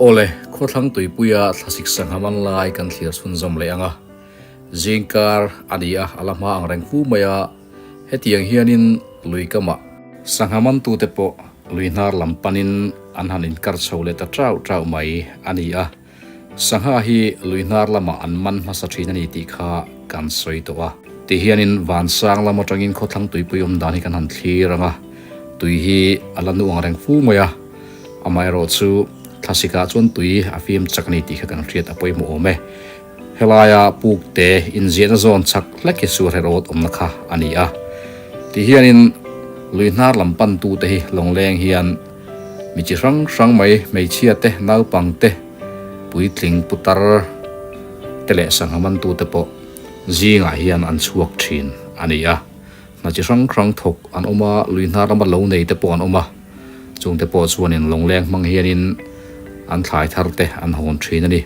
Awle, khawthlang tuipuia thlasik sangha man lai kan thlir chhunzawm leh ang a. Zingkar a ni a, a la hma ang reng fu mai a. Hetiang hianin lui kamah sangha mantute pawh lui hnar lam panin an han inkar chho leh ta chau chau mai a ni a. Sangha hi lui hnar lamah an man hmasa thin a ni tih kha kan sawi tawh a. Ti hianin vansang lam atangin khawthlang tuipui awm dan hi kan han thlir ang a, tui hi a la nu ang reng fu mai a. Amaherawhchu thlasikah chuan tui a fim chak a ni tih kha kan hriat a pawimawh awm e. Helaia puk te inziahna zawn chak hlek hi suar herawt awmna kha a ni a. Ti hianin lui hnar lam pantute hi lawngleng hian mi chi hrang hrang mai hmeichhia te, naupang te, puitling putar te leh sangha mantute pawh zingah hian an chhuak thin a ni a. Hna chi hrang hrang thawk an awm a, lui hnar lama lo nei te pawh an awm a, chungte pawh chuanin lawngleng hmang hianin an thlai thar te an hawn thin a ni.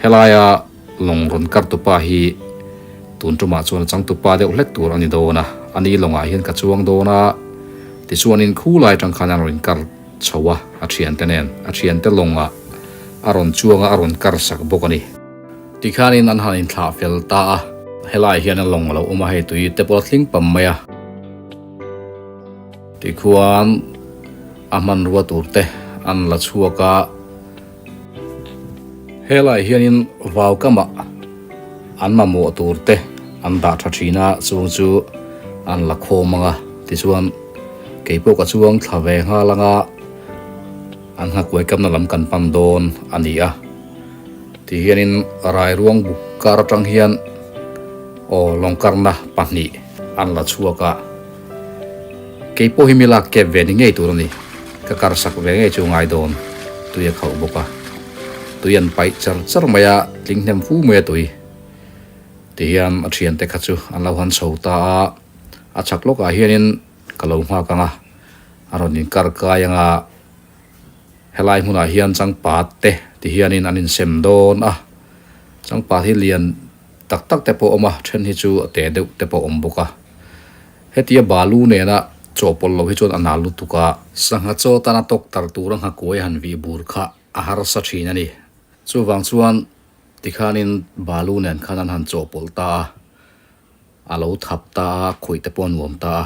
Helaia lawng rawn kar tupa hi tun tumah chuan a changtupa deuh hlek tur a ni dawn a, a ni lawngah hian ka chuang dawn a, tichuanin khulai atang khan a rawn kar chho a, a thiante nen, a thiante lawngah a rawn chuang a, a rawn kar sak bawk a ni. Tikhanin an han inthlah fel ta a, helaiah hian a lawng a lo awm a, hei tui te pawh a tling pam mai a. Tikhuan a hmanrua tur te an la chhuak a. Helaiah hianin vau kamah an mamawh tur te an dah tha thin a, chung chu an la khawm ang a, tichuan kei pawh ka chuang thla ve nghal ang a, an nghakuai kamna lam kan pan dawn a ni a. Tihianin Rairuang buk kar atang hian aw lawngkarna pahnih an la chhuak a, kei pawh hi mi lak kep ve ni ngei tur a ni, ka karsak ve ngei chu ngai dawn tui a khauh bawk a, tui an paih char char mai a, tling hnem fu mai a tui. Tihian a thiante kha chu an lo han chho ta a, a chhak lawkah hianin ka lo nghak ang a, a rawn inkar kai ang a. Helai hmunah hian changpat te ti hianin an insem dawn a, changpat hi lian tak tak te pawh a awm a, then hi chu a te deuh te pawh a awm bawk a. Hetia balu nena chawhpawlh loh hi chuan a nal lutuk a. Sangha chaw tana tawk tar tura nghakuai han vih bur kha a harsa thin a ni. Chuvang chuan tikhanin balu nen khan an han chawhpawlh ta a, a lo thap ta a, khawih te pawh a nuam ta a.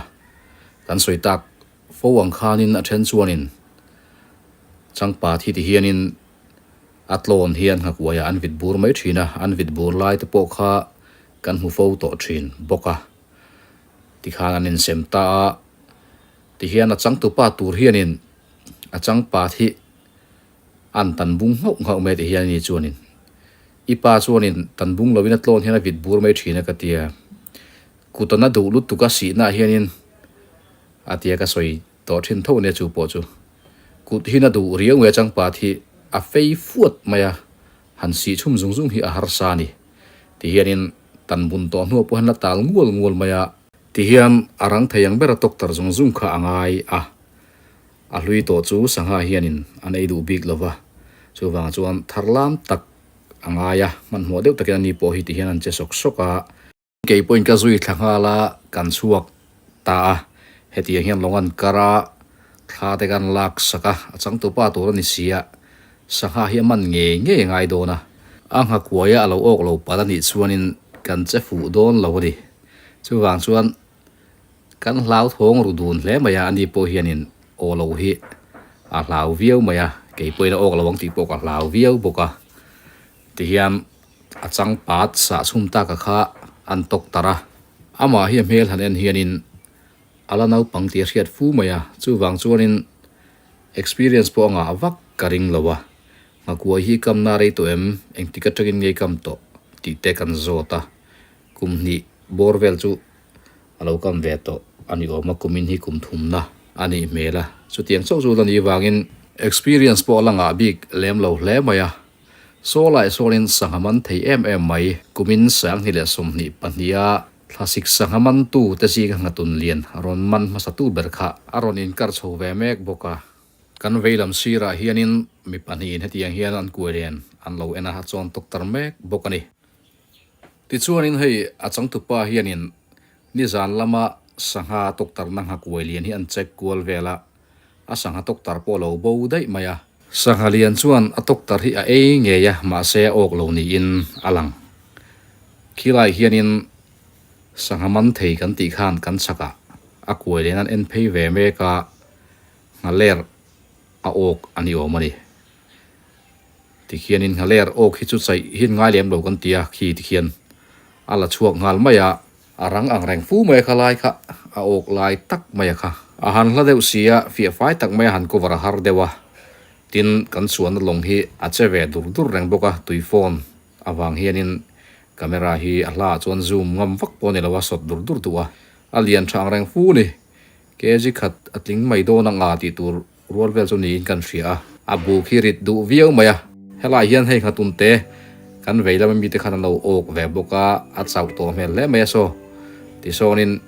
Kan sawi tak Fo ang khanin a then chuanin changpa thi ti hianin a tlawn hian nghakuaiah an vit bur mai thin a, an vit bur lai te pawh kha kan hmu fo tawh thin bawk a. Tikhan an insem ta a, tihian a changtupa tur hianin a changpa thi an tan bung nghauh nghauh mai ti hian ani chuanin i pa chuanin tan bung lovin a tlawn hian a vit bur mai thin a ka tia. Kutana duh lutuk a sihnaah hianin A tia ka sawi tawh thin tho nia chu pawh chu. Kut hi na duh riau nge changpat hi a fei fuat mai a, han sih chhum zung zung hi a harsa a ni. Ti hianin tan bun tawh hnuah pawh hian la tal ngual ngual mai a. Ti hian a rang thei ang bera tawktar zung zung kha a ngai a, a hlui tawh chu sangha hianin an ei duh bik lo va, chuvang chuan tharlam tak a ngai a, hmanhmawh deuh takin ani pawh hi ti hian an che sawk sawk a. Kei pawhin ka zui thla nghal a, kan chhuak ta a, hetiang hian lawng an kar a, thla te kan lak sak a, a changtupa tur a ni si a, sangha hi a man ngei ngei a ngai dawn a, a nghakuai a a lo awk lo palh a nih chuanin kan che fuh dawn lo a ni. Chuvang chuan kan hlauthawng ru dun hle mai a, ani pawh hianin aw lo hi a hlau viau mai a, kei pawhin a awk lo ang tih pawh ka hlau viau bawk a, tihian A changpat sah chhum taka kha an tawk tar a, amah hi a hmel han en hianin a la naupang tih a hriat fu mai a, chuvang chuanin experience pawh a ngah vak ka ring lo a, nghakuai hi kamna rei tawh em, engtik atangin ngei kam tawh tih te kan zawt a, kum hnih bawr vel chu a lo kam ve tawh a ni awm a, kumin hi kum thumna a nih hmel a, chutiang chauh chu la nih vangin experience pawh a la ngah bik lem lo hle mai a. Saw lai sawlin sangha man thei em em mai. Kumin 2022 a thlasik sangha mantu te zinga nghatun lian rawn man hmasatu ber kha a rawn inkar chho ve mek bawk a. Kan veilam sirah hianin mi pahnihin hetiang hian an kuai lian an lo en a, a chawn tawk tar mek bawk a ni. Tichuanin hei a changtupa hianin nizan lama sangha tawktarna nghakuai lian hi an check kual vel a, a sangha tawktar pawh a lo bo daih mai a. Sangha lian chuan a tawktar hi a ei ngei a, mahse a awk lo niin a lang. Khilai hianin sangha man thei kan tih khan kan chhakah a kuai len an en phei ve mek a, nghaler a awk a ni awm a ni. Tikhianin nghaler awk hi chu chaih hian ngai lem lo kan ti a, khi tikhian a la chhuak nghal mai a. A rang ang reng fu mai a kha lai kha, a awk lai tak mai a kha. A han hla deuh si a, fiah fai tak mai a han cover a har deuh a. Tin, kan chuanna lawng hi a che ve dur dur reng bawk a, tui phone avang hianin camera hi a hlaah chuan zoom ngam vak pawh a ni lo a, sawt dur dur duh a. A lian tha ang reng fu ni. Kg khat a tling mai dawn ang a tih tur Rual vel chu niin kan hria a, a bu khi rit duh viau mai a. Helai hian hei nghatun te kan vei lama mite khan an lo awk ve bawk a, a chauh tawh hmel hle mai a saw. Tisawnin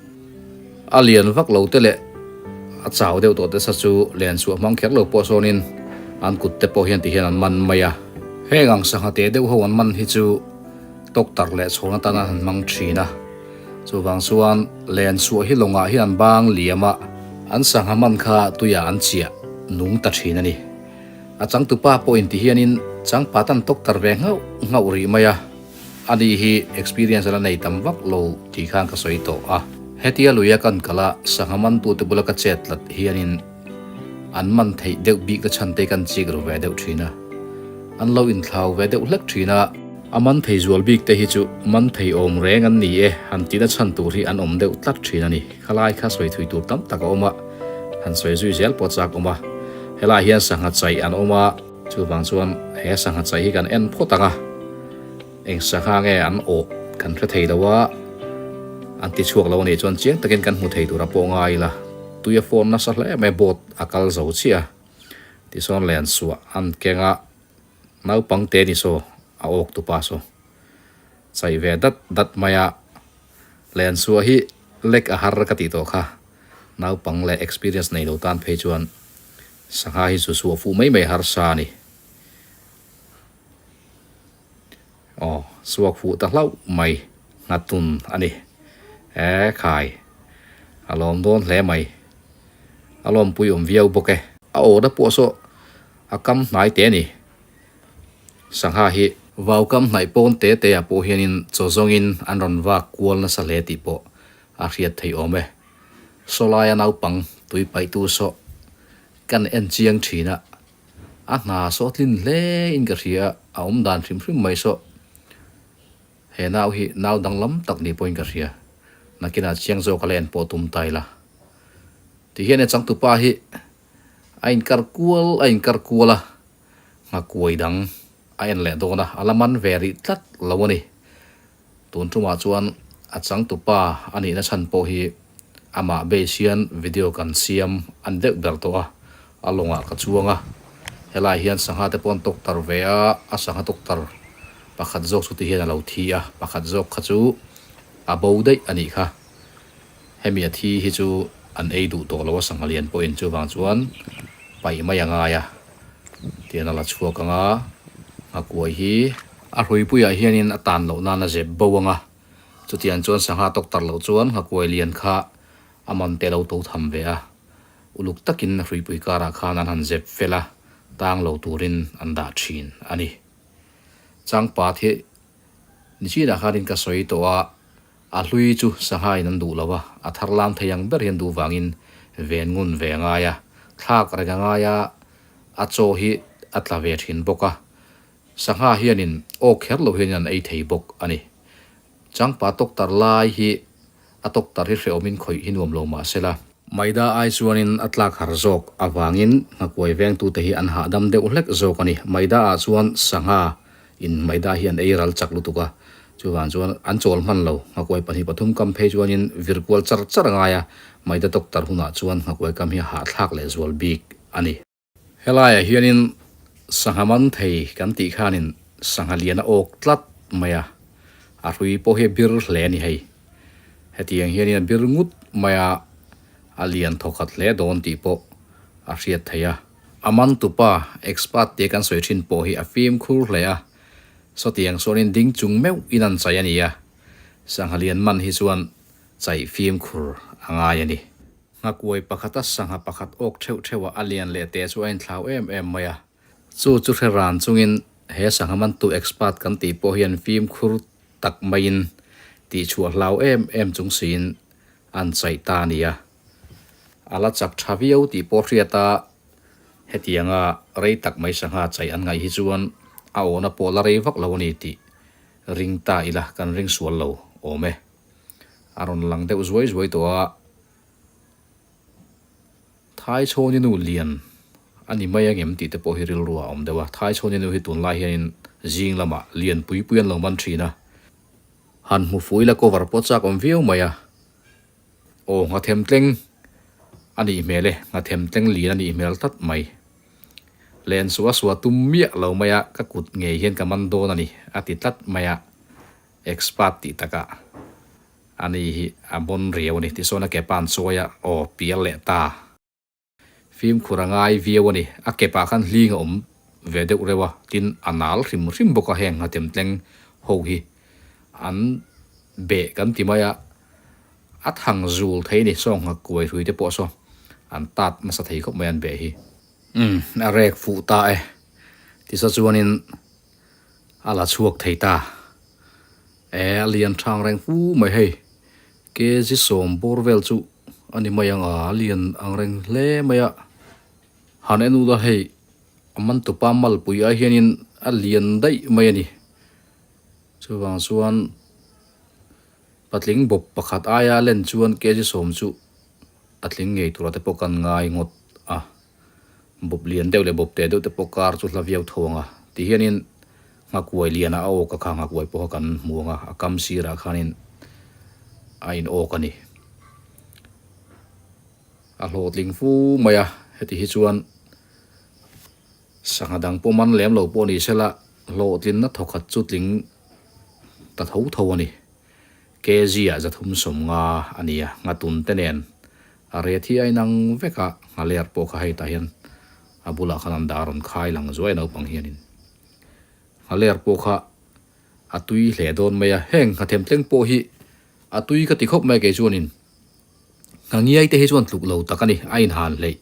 a lian vak lo te leh a chau deuh tawh te sa chu len chhuah hmang kher lo pawh sawnin an kut te pawh hian ti hian an man mai a. Heng ang sangha te deuh ho an man hi chu tawktar leh chhawn atan an han hmang thin a. Chuvang chuan len chhuah hi lawngah hian an bang liam a, an sangha man kha tuiah an chiah nung ta thin a ni. A changtupa pawh inti hianin changpat an tawktar ve nghauh nghauh rih mai a, ani hi experience a la nei tam vak lo tih khan ka sawi tawh a. Hetia luia kan kal a, sangha mantute bula ka chet tlat hianin an man theih deuh bik na chhan te kan chik ru ve deuh thin a, an lo inthlau ve deuh hlek thin a. A man thei zual bik te hi chu man thei awm reng an ni e, han tihna chhan tur hi an awm deuh tlat thin a ni. Khalai kha sawi thui tur tam tak a awm a, han sawi zui zel pawh chak awm a. Helai hian sangha chaih an awm a, chuvang chuan he sangha chaih hi kan en phawt ang a, eng sangha nge an awh kan hre thei lo a, an ti chhuak lo a nih chuan chiang takin kan hmu thei tur a pawh ngai ila. Tui a fawn nasa hle mai boat a kal zo chiah a, tichuan len suah an keng a. Naupang te ni saw a awk tupa saw chaih ve dat dat mai a, len chhuah hi lek a har ka tih tawh kha, naupang leh experience nei lo tan phei chuan sangha hi chu chhuah fuh mai mai harsa a ni. Aw chhuak fuh ta hlauh mai nghatun a ni. E khai a lawm dawn hle mai, a lawmpui awm viau bawk e. A awrna pawh saw A kam hnai te a ni. Sangha hi vau kam hnaih pawn te te ah pawh hianin chaw zawngin an rawn vak kual nasa hle tih pawh a hriat theih awm e. Sawlaia naupang tui paihtu saw kan en chiang thin a, a hna saw tlin hle in ka hria a, a awm dan hrim hrim mai saw. He nau hi nau danglam tak ni pawhin ka hria. Nakinah chiang zawk a la en pawh tum ta ila. Tihian e changtupa hi A inkar kual a inkar kual a, nghakuai dang a en leh dawn a, a la man ve rih tlat lo a ni. Tun tumah chuan a changtupa a nihna chhan pawh hi amah base hian video kan siam a ni deuh ber tawh a, a lawngah ka chuang a, helai hian sangha te pawh an tawktar ve a, a sangha tawktar pakhat zawk chu ti hian a lo thi a, pakhat zawk kha chu a bo daih a nih kha. Hemi a thi hi chu an ei duh tawh lo a sangha lian pawhin chuvang chuan paih mai a ngai a tian a la chhuak ang a, nghakuai hi a hruipuiah hianin a tan loh nan a zep bo ang a, chutiang chuan sangha tawk tar loh chuan nghakuai lian kha a man te lo to tham ve a, uluk takin a hruipui karah khan an han zep fel a, tang lo turin an dah thin a ni. Changpat hi nichinah khanin ka sawi tawh a. A hlui chu sanghain an duh lo a, a thar lam thei ang ber hian duh vangin ven ngun ve a ngai a, thlak reng a ngai a, a chaw hi a tla ve thin bawk a, sangha hianin awk kher lo hianin an ei thei bawk a ni. Changpa tawktar lai hi a tawktar hi hrehawmin khawih hi nuam lo mah sela. Maida ai chuanin a tlak har zawk avangin nghakuai vengtute hi an hahdam deuh hlek zawk a ni. Maida ah chuan sangha In maida hi an ei ral chak lutuk a, chuvang chuan an chawl hman lo. Nghakuai pahnih pathum kam phei chuanin vir kual char char a ngai a, maida doctor hunah chuan nghakuai kam hi a hahthlak leh zual bik a ni. Helaiah hianin sangha man thei kan tih khanin sangha lian a awk tlat mai a, a hrui pawh hi a bir hle a ni hei. Hetiang hianin a bir ngut mai a, a lian thawkhat hle dawn tih pawh a hriat theih a. A man tupa, expert tia kan sawi thin pawh hi a fimkhur hle a, sawtiang chuanin ding chung meuh in an chai a ni a, sangha lian man hi chuan chai fimkhur a ngai a ni. Nghakuai pakhata sangha pakhat awk theuh theuhah a lian leh te chu a inthlau em em mai a. Chu chu hre ran chungin he sangha mantu expert kan tih pawh hian fimkhur tak maiin tihchhuah hlau em em chung siin an chaih ta a ni a. A la chak tha viau tih pawh hriat a, hetianga rei tak mai sangha chaih an ngaih hi chuan a awhna pawh la rei vak lo a ni tih ring ta ila kan ring sual lo awm e. A rawn lang deuh zuai zuai tawh a. Thaichhawni nu lian a ni mai angem tih te pawh hi rilru a awm deuh a. Thaichhawni nu hi tunlai hianin zing lamah lian pui pui an lo man thin a. Han hmu fuh ila cover pawh chak awm viau mai a. Aw nghathem tleng a nih hmel e, nghathem tleng lian a nih hmel tlat mai. Len suah suah tum miah lo mai a, ka kut ngei hian ka man dawn a ni a ti tlat mai a, expert tih takah. A ni hi a bawn riau a ni. Tichuan a ke pa an chawi a, aw pial leh ta. Fimkhur a ngai viau a ni. A ke pah khan hling a awm ve deuh reuh a, tin a nal hrim hrim bawk a heng nghatem tleng ho hi an beh kan ti mai a, a thang zul thei a ni. Saw nghak kuai hrui te pawh saw an tat nasa thei khawp mai an beh hi. Umm a rek fuh ta e. Tichuan chuanin a la chhuak thei ta. E a lian thang reng fu mai hei kg 10 bawr vel chu a ni mai ang a a lian ang reng hle mai a han en ula hei a man tupa malpui ai hianin a lian daih mai a ni chuvang chuan patling bawp pakhat aia len chuan kg 10 chu a tling ngei tura te pawh kan ngai ngawt a. Bawp lian deuh leh bawp teh deuh te pawh kar chu hla viau tho ang a. Ti hianin nghakuai lian a awk a kha nghakuai pawh kha kan hmu ang a, a kam sirah khanin a in awk a ni. A hlawhtling fu mai a, heti hi chuan sangha dang pawh man lem lo pawh ni sela hlawhtlinna thawkhat chu tling ta tho tho a ni. Kg ah 350 a ni a, nghatun te nen A ret hi a inang vek a, nghaler pawh kha hei tah hian a bulah khan an dah rawn khai lang zuai naupang hianin nghaler pawh kha a tui hle dawn mai a, heng nghathem tleng pawh hi a tui ka ti khawp mai kei chuanin nghangiai te hi chuan tluk lo tak a ni a inhan hleih.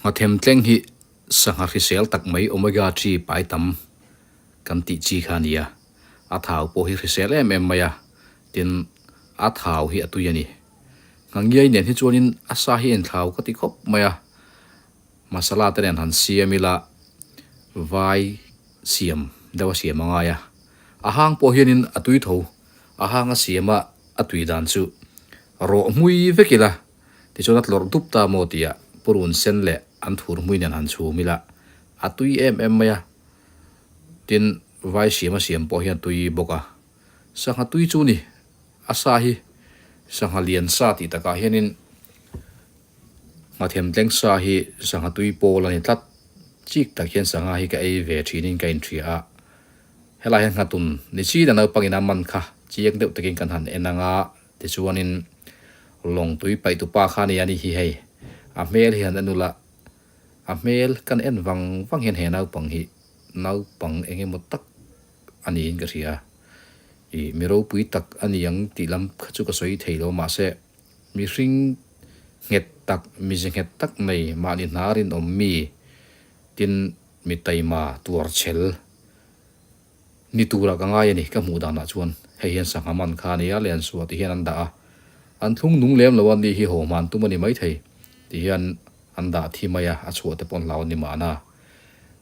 Nghathem tleng hi sangha hrisel tak mai omega 3 pai tam kan tih chi kha a ni a, a thau pawh hi hrisel em em mai a, tin a thau hi a tui a ni. Ngangiai nen hi chuanin a sa hi a inthlau ka ti khawp mai a, masala te nen han siam ila vai siam deuh a siam a ngai a, a hang pawh hianin a tui tho, a hang a siam a a tui dan chu rawh hmui vek ila tichuan a tlawrh dup ta maw tih ah purun sen leh an thur hmui nen han chhum ila a tui em em mai a, tin vai siam a siam pawh hian tui bawk a, sangha tui chu ni. A sa hi sangha lian sa tih takah hianin nghathem tleng sa hi sangha tui pawl a ni tlat. Chik tak hian sangha hi ka ei ve thinin ka inhria a, helai hian nghatun ni chin a naupangin a man kha chiang deuh takin kan han en ang a, tichuanin lawng tui paih tupa kha a ni a ni hi hei a hmel hi han en ula a hmel kan en vang vang hian he naupang hi naupang eng emaw tak a niin ka hria. Ih, mi ropui tak a ni ang tih lam kha chu ka sawi thei lo mahse mihring nghet tak, mize nghet tak mai mahni hna rinawm mi tin mi taima tuar chhel ni turah ka ngai a ni ka hmuh danah chuan hei hian sangha man kha a nia Liansuah ti hian an dah a, an thlung nung lem lo a ni hi haw hman tum a ni maithei ti hian an dah thi mai a, a chhuah te pawh an hlau a ni mahna.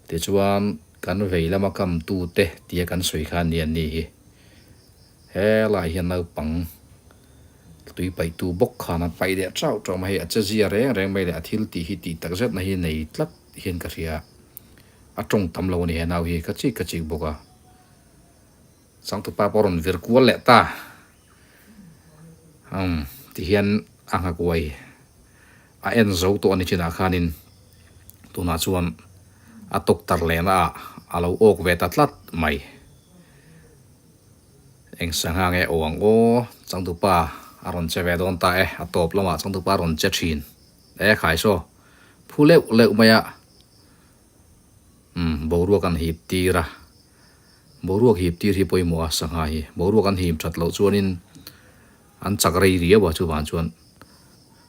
Tichuan, kan vei lama kamtute tia kan sawi kha ni an ni hi. Helai hian naupang tui paihtu bawk khan a paih leh chauh chauh mai hei a che zia reng reng mai leh a thil tih hi tih tak zetna hi nei tlat hian ka hria. A tawng tam lo a ni he nau hi ka chik ka chik bawk a. Changtupa pawh a rawn vir kual leh ta. Umm tihian a nghakuai a en zo tawh a ni chinah khanin tunah chuan a tawktar lehna ah a lo awk ve ta tlat mai. Eng sangha nge aw ang aw changtupa a rawn che ve dawn ta e a tawp lamah changtupa a rawn che thin e khai saw phu leuh leuh mai a umm boruak an hip tir a. Boruak hip tir hi pawimawh a, sangha hi. Boruak an him that loh chuanin an chak rei riau a, chuvang chuan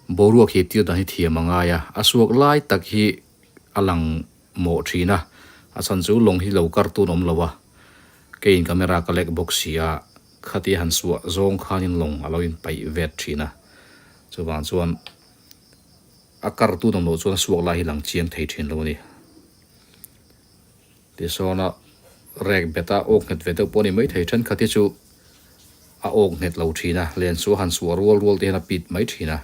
boruak hip tir dan hi thiam a ngai a. A suak lai tak hi a lang mawh thin a, a chhan chu lawng hi lo kar tun awm lo a, keiin camera ka lek bawk si a, khatia han suah zawng khanin lawng a lo inpaih vet thin a, chuvang chuan a kar tun awm loh chuan a suak lai hi lang chiang thei thin lo a ni. Tisawn a rek bet a awk nghet ve deuh pawh a ni maithei thenkhat hi chu a awk nghet lo thin a, len chu a han suah rual rual te hian a pit mai thin a,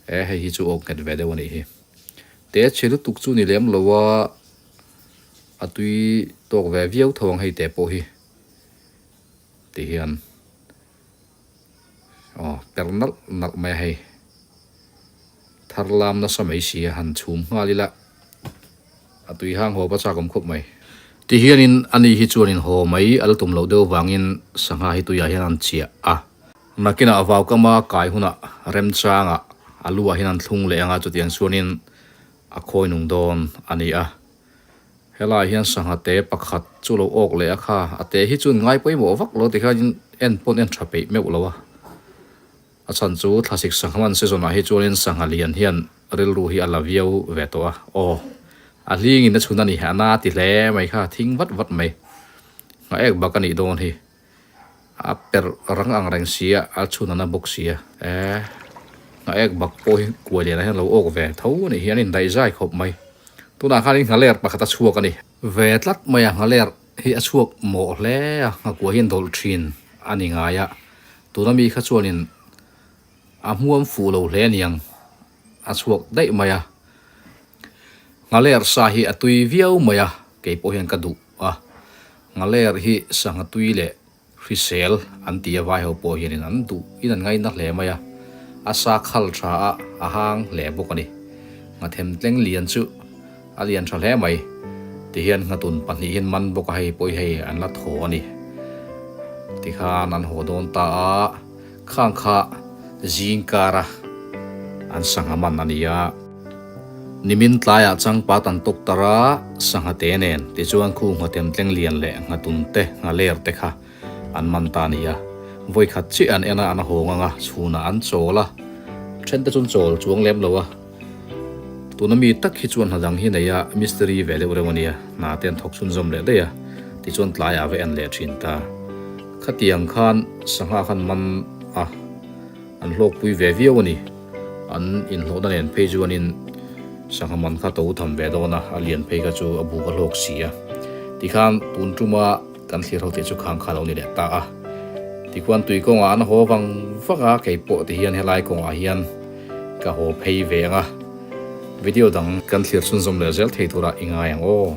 e hei hi chu awk nghet ve deuh a nih hi. Te chhe lutuk chu ni lem lo a, a tui tawk ve viau tho ang hei te pawh hi ti hian aw per nalh nalh mai a hei. Thar lam nasa mai si a han chhum nghal ila a tui hang haw va chak awm khawp mai. Ti hianin ani hi chuanin haw mai a la tum loh deuh vangin sangha hi tuiah hian an chiah a. Nakinah vaukama kai hunah remchangah a luah hian an thlung leh anga chutiang chuanin a khawi nung dawn a ni a. Helaiah hian sangha te pakhat chu lo awk leh a kha, a te hi chuan ngai pawimawh vak lo tikhianin en pawn en tha peih meuh lo a. A chhan chu thlasik sangha man season ah hi chuanin sangha lian hian rilru hi a la viau ve tawh a, aw a hlingin a chhun a ni, a na ti hle mai kha, thing vat vat mai, nghaek bak a nih dawn hi, a perh rang ang reng si a, a chhun a na bawk si a, e nghaek bak pawh hi kuai lianah hian a lo awk ve tho a nih hi, an indaih zai khawp mai, tunah khanin nghaler pakhat a chhuak a ni. Ve tlat mai a, nghaler hi a chhuak mawh hle a, nghakuai hian dawlh thin a ni ngai a. Tuna mi kha chuanin a hmuam fuh lo hle aniang a chhuak daih mai a, nghaler sa hi a tui viau mai a, kei pawh hian ka duh a, nghaler hi sangha tui leh hrisel an ti a vai ho pawh hianin an duh in an ngaina hle mai a, a sa khal tha a, a hang hle bawk a ni. Nghathem tleng lian chu A lian tha hle mai. Tihian nghatun pahnihin man bawk a hei pawh hi hei an la thaw a ni. Tikhan an haw dawn ta a, khang kha zing kara an sangha man a ni a. Nimin tlaiah changpat an tawk tar a, sangha te nen tichuan khu nghatem tleng lian leh nghatun te nghaler te kha an man ta a ni a. Vawikhat chiah an en a, an haw ngang a, chhunah an chawl a, then te chu an chawl chuang lem lo a. Tuna mi tak hi chuan hna dang hi nei a, mistiri ve deuh reuh a nia, hna te an thawk chhunzawm leh daih a, tichuan tlaiah va en leh thin ta. Khatiang khan sangha khan man a, an hlawkpui ve viau a ni. An inhlawhna nen phei chuanin sangha man kha to tham ve dawn a, a lian phei kha chu a buk a hlawk si a. Tikhan tun tuma kan thlir ho tih chu khang kha a lo ni leh ta a. Tikhuan tui kawngah an haw vang vang a, kei pawh tihian helai kawngah hian ka haw phei ve ang a. Video dang kan thlir chhunzawm leh zel thei turah i ngai ang aw.